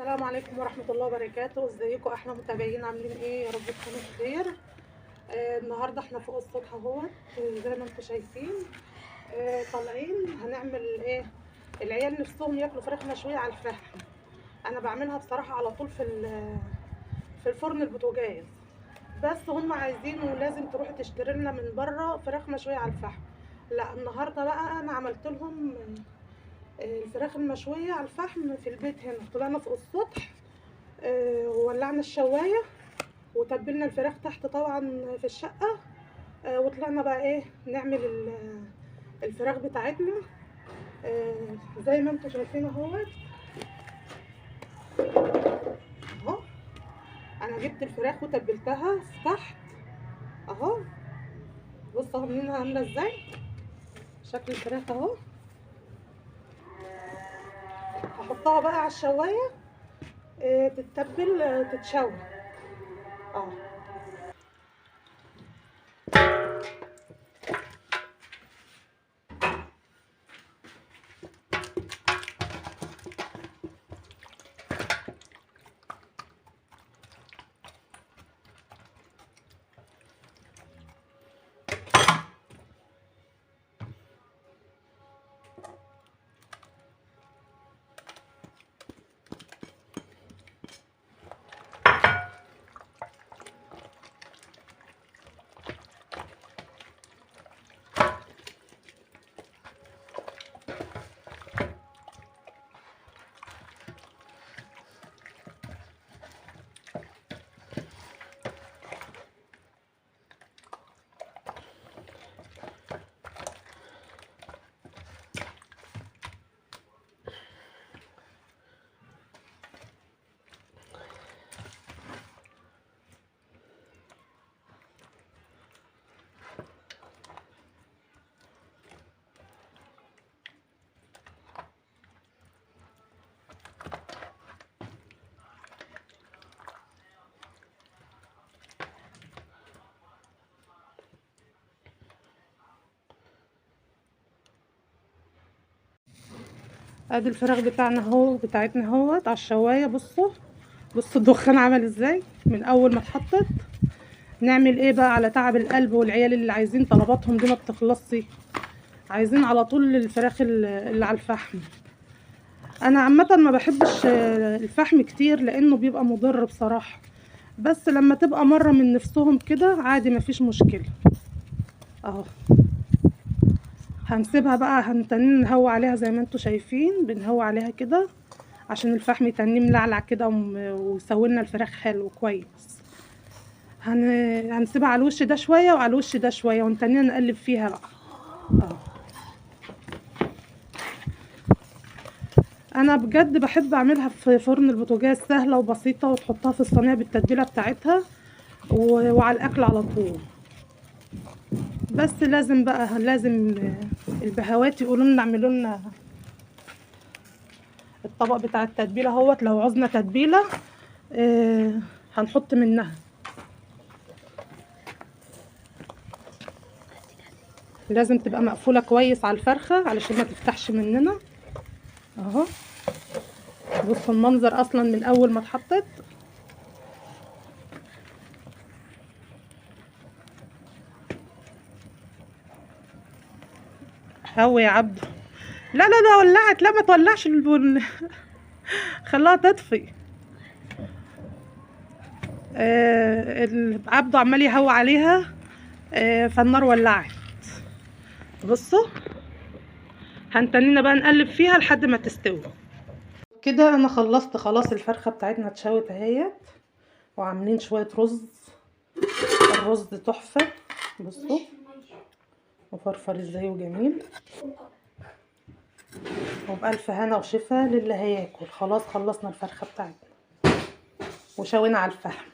السلام عليكم ورحمة الله وبركاته. ازيكم احلى متابعين، عاملين ايه؟ يا رب تكونوا بخير. النهارده احنا فوق السطح اهوت زي ما انتم شايفين. طالعين هنعمل ايه؟ العيال نفسهم ياكلوا فراخ مشوية على الفحم. انا بعملها بصراحة على طول في الفرن البوتاجاز، بس هم عايزين ولازم تروحي تشتري لنا من بره فراخ مشوية على الفحم. لا النهارده بقى انا عملت لهم الفراخ المشويه على الفحم في البيت هنا. طلعنا فوق السطح وولعنا الشوايه وتبلنا الفراخ تحت طبعا في الشقة، وطلعنا بقى ايه نعمل الفراخ بتاعتنا. زي ما انتم شايفين اهوت اهو. انا جبت الفراخ وتبلتها تحت اهو، بصوا عاملينها عامله ازاي شكل الفراخ اهو. هحطها بقى على الشوايه تتبل تتشوى اهو. ادي الفراخ بتاعنا اهو، بتاعتنا اهوت على الشوايه. بصوا بصوا الدخان عمل ازاي من اول ما اتحطت. نعمل ايه بقى على تعب القلب والعيال اللي عايزين طلباتهم دي ما بتخلصش، عايزين على طول الفراخ اللي على الفحم. انا عامة ما بحبش الفحم كتير لانه بيبقى مضر بصراحة، بس لما تبقى مرة من نفسهم كده عادي مفيش مشكلة اهو. هنسيبها بقى، هنتنين نهوي عليها زي ما انتم شايفين، بنهوي عليها كده عشان الفحم يتنيه ملعلع كده ويسوي لنا الفراخ حلو كويس. هنسيبها على الوش ده شوية وعلى الوش ده شوية ونتنينا نقلب فيها بقى اهو. انا بجد بحب اعملها في فرن البوتاجاز، سهلة وبسيطة وتحطها في الصينية بالتتبيله بتاعتها وعلى الاكل على طول. بس لازم بقى، لازم البهوات يقولوا لنا اعملوا لنا الطبق بتاع التتبيله اهوت. لو عوزنا تتبيله هنحط منها. لازم تبقى مقفولة كويس على الفرخه علشان ما تفتحش مننا اهو. بصوا المنظر اصلا من اول ما اتحطت. هو يا عبده، لا لا لا ولعت، لا ما تولعش البن خلاها تطفي. عبده عمال يهوي عليها، فالنار ولعت. بصوا هنتنينا بقى نقلب فيها لحد ما تستوي كده. انا خلصت خلاص الفرخه بتاعتنا اتشوت اهيت، وعاملين شوية رز. الرز تحفة، بصوا مفرفر ازاي وجميل. وبألف هنا وشفا للي هياكل. خلاص خلصنا الفرخه بتاعتنا وشوينا على الفحم.